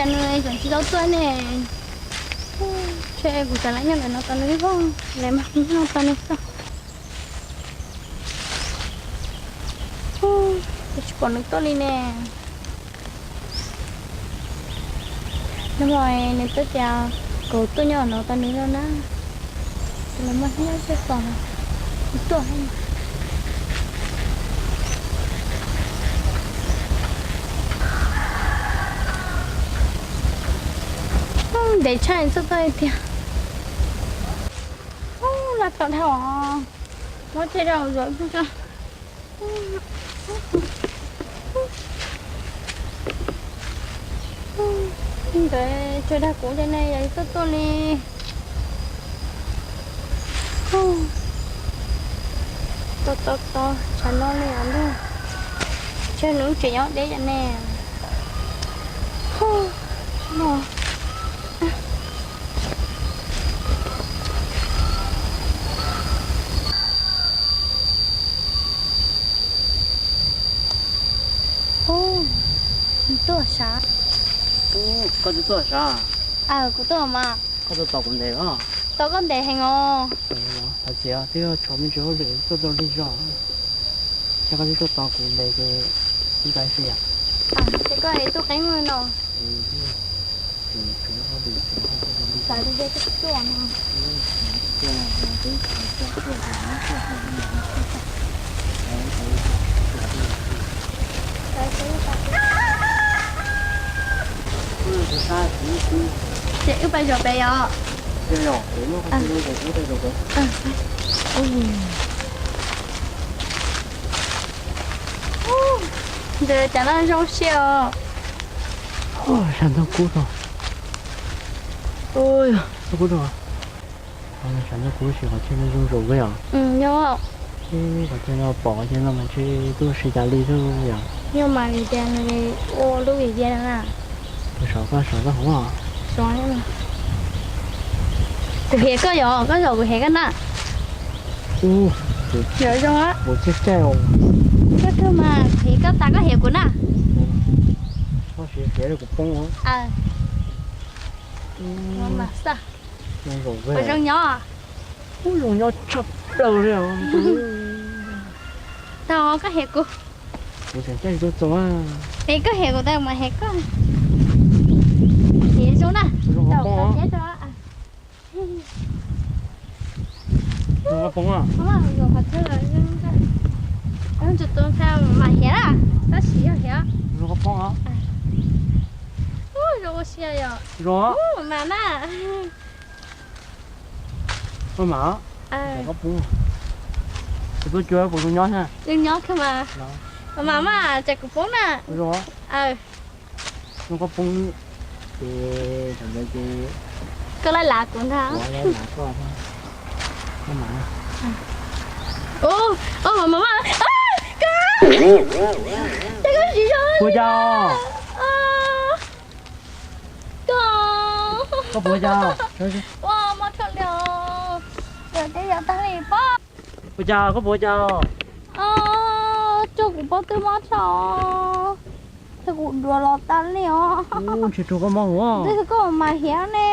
Nws tseem tsis tau tuaj ne. Ntshe kuv xav lawv nyob ntawm no tos nws ib pliag, lawv mas nyob no tos nws xwb. Tsis pom nws tuaj li ne. Nag hmo nws twb tias kom tuaj nyob no tos nws no na. Lawv mas nyob tsis pom nws tuaj. Ntev tshaj txog txog tiag. Laj tau dhau os. Muab tej rau zuav ib pliag. Ntawd tsuas dag kuv cov ne, yog tuaj tuaj li. Tau tau tau tshav no li os ntuj. Tshuav nws tseem nyob deb cov ne. No. Ub, tuaj sav. Koj twb tuaj sav? Aw, kuv tuaj mas. Koj tuaj tos kuv ntev los? Tos koj ntev heev os. Thov txim, twb tshuav me ntsis hauj lwm tuaj tau lig zog. Ces koj twb tuaj tos kuv ntev ces ib pliag xwb yom. Ces koj tuaj qeeb no. Xav li dej tuaj no. Ces wb pais zov pem yom. Ntawd cas no zoo siab os. Sab ntoo kub rau. Ntoo kub rau. Sab ntoo kub tab sis qhov chaw no zoo zaum kawg yom. Yog. Qhov chaw no pom qhov chaw no mas ntshe tuaj siv cas li xwb yom. Yog mas vim tias nws ua lub vim vias no na. Kuv sov koj sov koj hauv. Kuv hiam koj yom, koj zaum kuv hiam koj na. Ub, zoo. Kuv caij caij os. Koj kawg mas, kuv hiam koj tas koj hiam kuv na. Koj siv hiam kuv poob. Mas xaj. Zoo nyob. Ub, zoo nyob tshaj plaws li os. Tau, koj hiam kuv. Kuv tseem caij tsis tau txog. Es koj hiam kuv tas mas hiam koj. Hiam zoo na. Zoo qhov poob. Zoo qhov poob. Mas hiam na, tab sis yog hiam. Zoo qhov poob. Zoo ua si yom. Zoo mas na. Koj mam, koj poob. Kuv tuaj cuag puas zoo nyob thiab? Zoo nyob kawg mas. Mam mas, tsam kuv poob na. Zoo. Zoo koj poob. Ces thaum ntawd ces koj laij lav kuv ntag. Kuv laij lav koj. Koj mam. Ub, ub, mam mam, koj. Ces koj tsis zoo. Puas cas? Koj. Koj puas cas? Ua mob rau li os. Yog teb yog tag li pob. Puas cas, koj puas cas? Coj kuv pob twb mob rau. Thaum kuv duav los tas li os. Ub, ntshe raug koj mob os. Twb koj mas hiam ne.